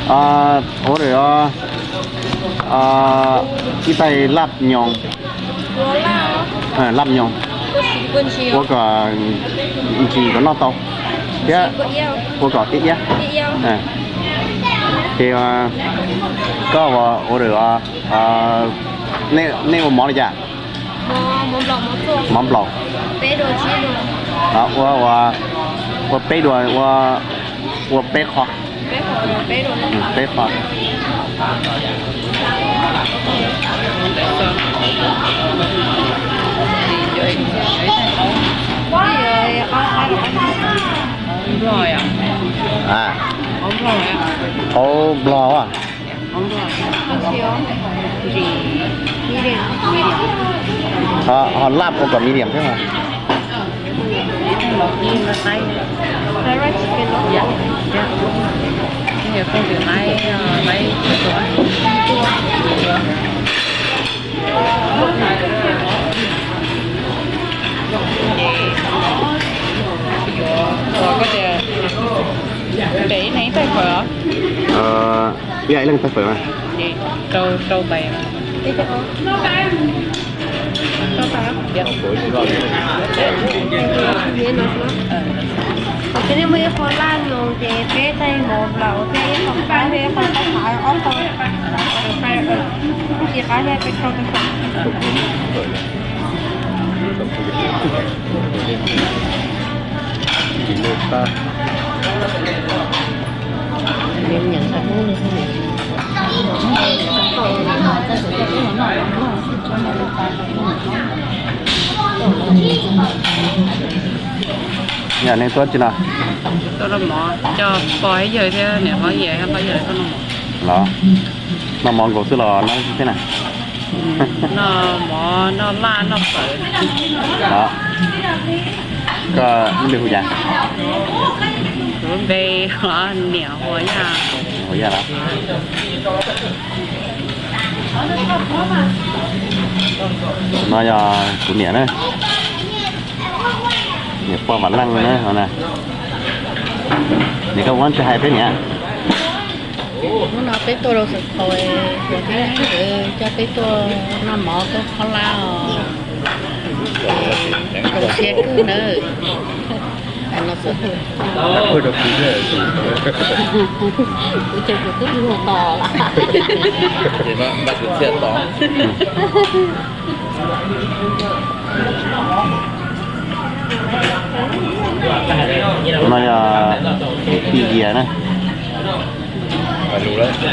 Ua ib tais laj nyoos, laj nyoos, ua kom ntsim kom noj tau thiab ua kom tiaj iab. Ces koj ua ua, nej ua mov li cas? Mov nplaum. Ua, ua peb dua, ua peb qho. Peb qho. Qhov nplog a. Ho laj ua kom medium thiab mas. Ib leeg ib tais fawm mas. Qhov no muaj ib qho laj nyoos ces peb tais mov nplaum thiab ib qho qab thiab ib qho qab, ob qho, tsis qab thiab peb rau peb fawm. Yog nej tuaj tsi no? Tuaj noj mov, coj pog thiab yawg thiab niam hlob yawg thiab pog yawg tuaj noj mov. Los, noj mov nkaus xwb los noj tsi thiab na? Noj mov, noj laj, noj fawm. Koj lub npe hu cas? Kuv lub npe Niam Huas Yaj. Huas Yaj los? No yog kuv niam na. Niam pog Vam Leej na. Niam, koj muab tsis hais peb niam. Hnub no peb tuaj rau Xeev Khaus, kuv thiab nkawd coj peb tuaj noj mov koj khaub hlab os. Zoo siab kawg nawb. Kuv ces kuv twb mus tos lawm. No yog tij Yias na.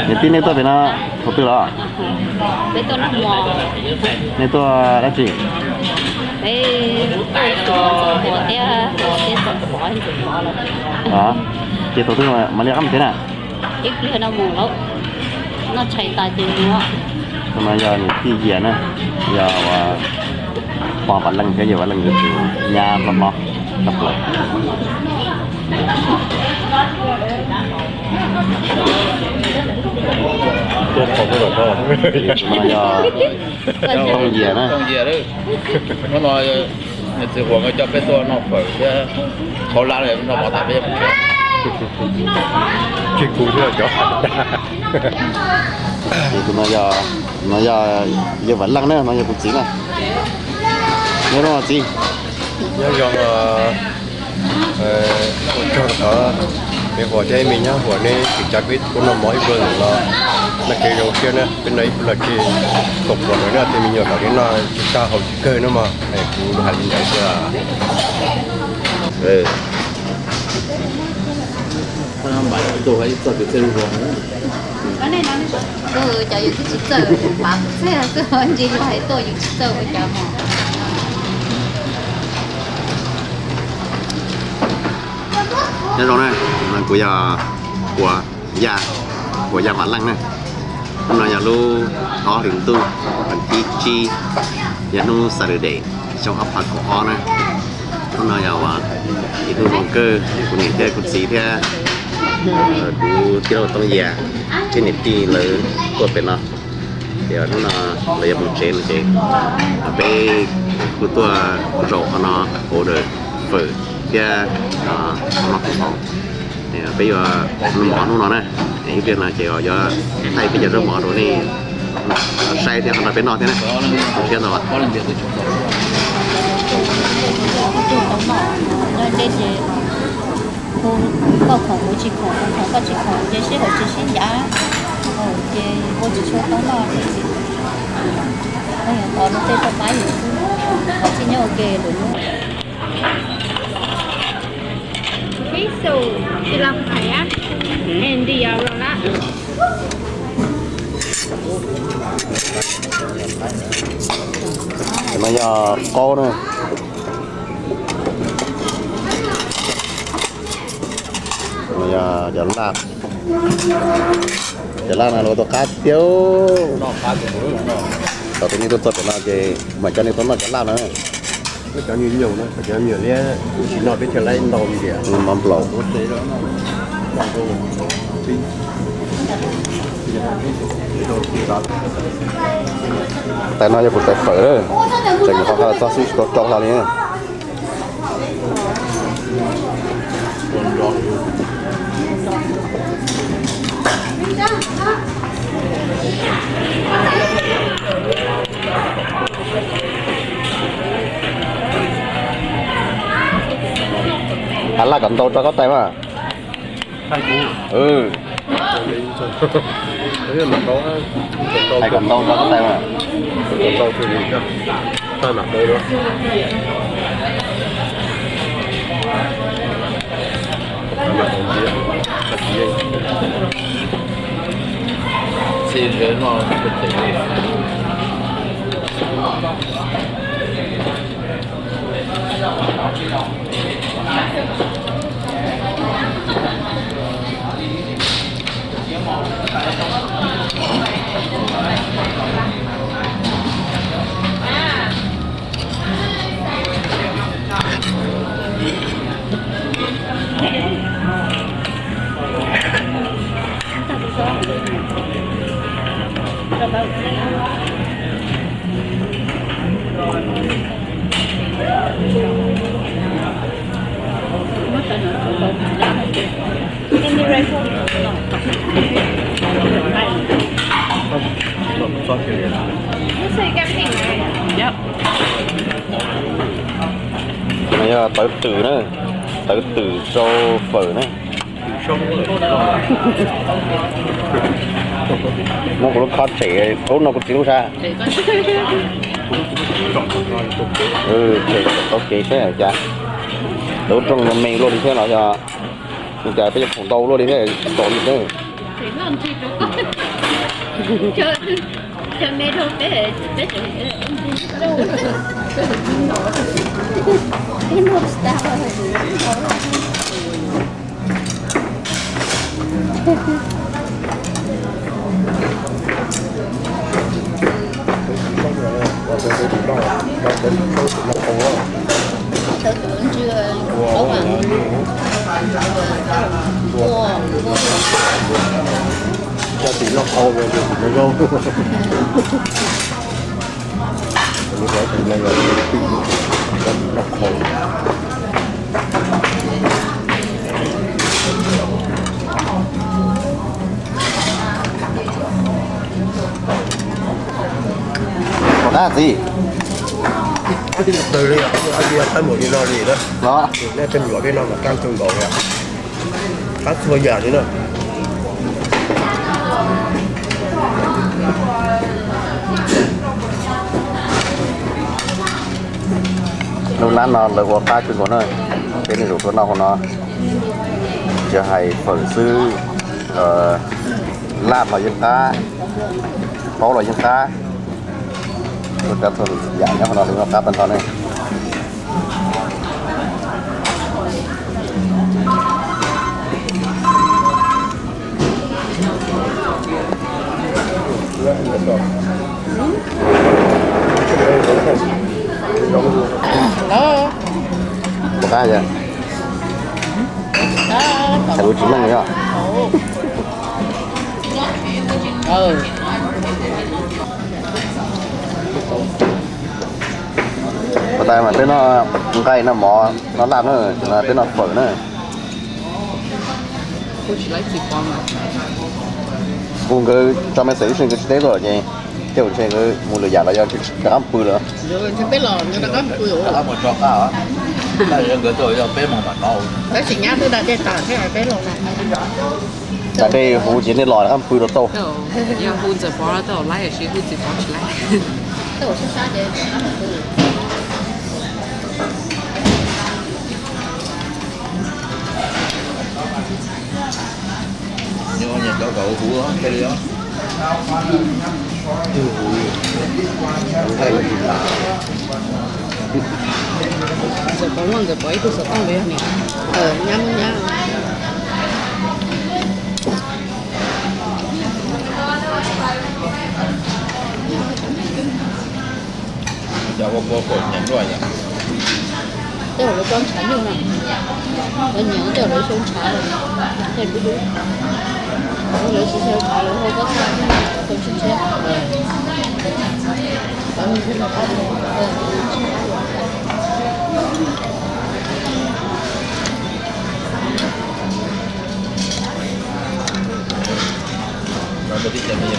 Niam tij, nej tuaj pem no thaum twg los? Nej tuaj dab tsi? Ces thaum twg mam li rov qab mus tsev na? Tus no yog niam tij Yias na, yog pog Vam Leej thiab yawg Vam Leej tus nyab hlob hlob, hlob plaws. Tus no yog Tooj Yias na. Hnub no niam txiv Huas nkawd coj peb tuaj noj fawm thiab khaub hlab, noj mov tas peb mus tsev. Tsis kuv xwb, cov. Tus no yog, no yog yawg Vam Leej na, no yog kuv txiv na. Nyob zoo txiv. Nyob zoo. Ua tsaug rau qhov niam Huas thiab me nyab Huas neb tsis tsa peb tuaj noj mov ib pluag ntawm no. Noj kev zoo siab na, peb noj ib pluag tsis tau pluag ntawm no tej me nyuam thaum li no tsis tau haus tsis kawg no mas kuv hais li ntawd xwb. Cov yus twb tsis txawj pav txhej xwb, ntsis yus hais tuaj yus tsis txawj ua cas mog. Nyob zoo na, kuv yog Huas Yaj, Huas Yaj Vam Leej na. Hnub no yog lub ob hlis ntuj, vas thib tsib, yog hnub Saturday, xyoo ob phav kaum ob na. Hnub no yog uas ib hnub zoo kawg, kuv niam thiab kuv txiv thiab kuv tij laug Tooj Yias thiab niam tij lawv tuaj pem no. Ces hnub no lawv yuav mus tsev no ces peb kuj tuaj zaum qhov no order fawm thiab mov kub hau. Peb yuav mov hnub no na, ib pliag no ces yuav thaij peb cov zaub mov rau nej saib thiab qhov no peb noj thiab na. Siab ntau. Koj khoom kuv tsis khoom, kuv khoom koj tsis khoom ces sib haum tsis sib ncav, ces ua tsis tshua tau noj thiab. Koj yuav tos rau tej rau pab yus xwb, tsis nyob ua ke lawm. Queso de la Paya, en diablona. No yog qaub na. Yog cov laj, cov laj no luag tau qab tiag. Thaum tus nej tuaj txog pem no ces mam coj nej tuaj noj cov laj no. Cov nyuam nyuam na, cov nyuam liab, tsis noj peb thiaj laib ntau li tias mov nplaum. Tais no yog kuv tais fawm, tseem nyuam qhuav qha txog xwb tsis tau rau hlo li. Hais laj kom ntau rau koj tais mas. Hais kom ntau rau koj tais mas. No yog tawv twm na, tawv twm rau fawm na. Muab kuv lub khob tshem, ub no kuv txiv lub sab. Tshem tau kev saib cas. Lub rooj me luaj li thiab no yog cas peb cov khoom ntau luaj li thiab tsis tau li thiab. Cov tim noj qhau, cov tim noj zaub. Cov tim noj qhau. Qab txiv. Qab txiv, qab mus li no li na. Qab txiv, qab mus li no mas qab txiv nkaus li. Qab txhua yam li na. Lub lab no lawv ua qab kawg nkaus na, peb nej zaum tuaj noj hauv no, tsis hais fawm xwb, laj los yeej qab, qaub los yeej qab. Tuaj txhua yam nyob hauv no lawv ua qab tag nrho ne. Puas qab yom? Hais lus tsis meej yom? Puas tas mas peb noj nqaij noj mov noj laj na, peb noj fawm na. Kuv tsis laib txiv pov mas. Kuv nkawd tso me xwm ib si nkawd tsis teb tuaj ces tej zaum ntshe nkawd mus lwm yam los yog rov qab pw lawm. Peb los rov qab pw. Nkawd tuaj yog peb mus mam no. Tab sis nyab twb da dej tas thiab peb los. Da dej huv ces nej los rov qab pw rau tau. Yog hu ntxawm pov los tau laib, tab sis hu txiv pov tsis laib. Ntxawm pov muaj ntxawm pov ib tug xov tooj los yog niam. Nyab muaj nyab. Cov ua pua kom nyiam luaj yom. Tej zaum lawv tso ntshav nyuj na, lawv nyiam tej zaum lawv sau ntshav, tej dub dub. Lawv tsis sau ntshav lawv hau pob txha, sau ntshav.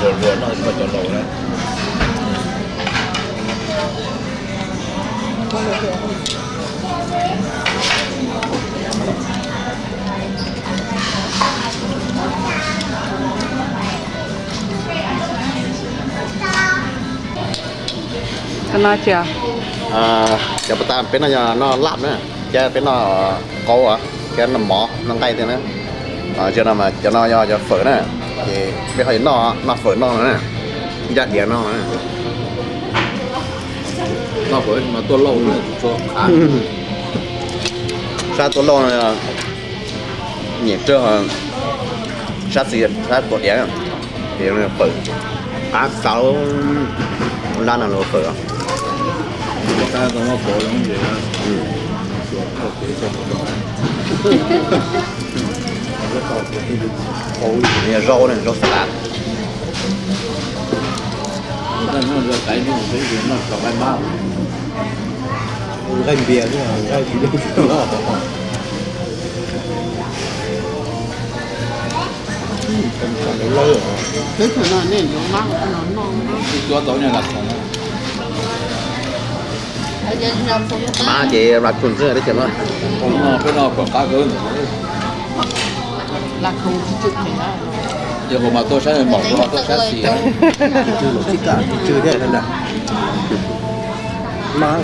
Luag luag noj cov laus na. Cov no tsis, cov pas tas peb noj yog noj laj na, thiab peb noj qaub, thiab noj mov noj nqaij thiab na. Cov no mas cov no yog cov fawm na, ces peb ho noj noj fawm noj no na, ib rab diav no na. Sab tuaj lauj no nyiam rau sab xis sab tuaj diav, ces fawm qab xaus, lab no los fawm. Zaub ne, zaub xas lav. Nqaij npias, nqaij tsis lawv. Mab ces la khum xwb teb chaws no. Peb no kom qab kawg. Yog kuv mas tuaj sab mom, kuv mas tuaj sab xis. Mab,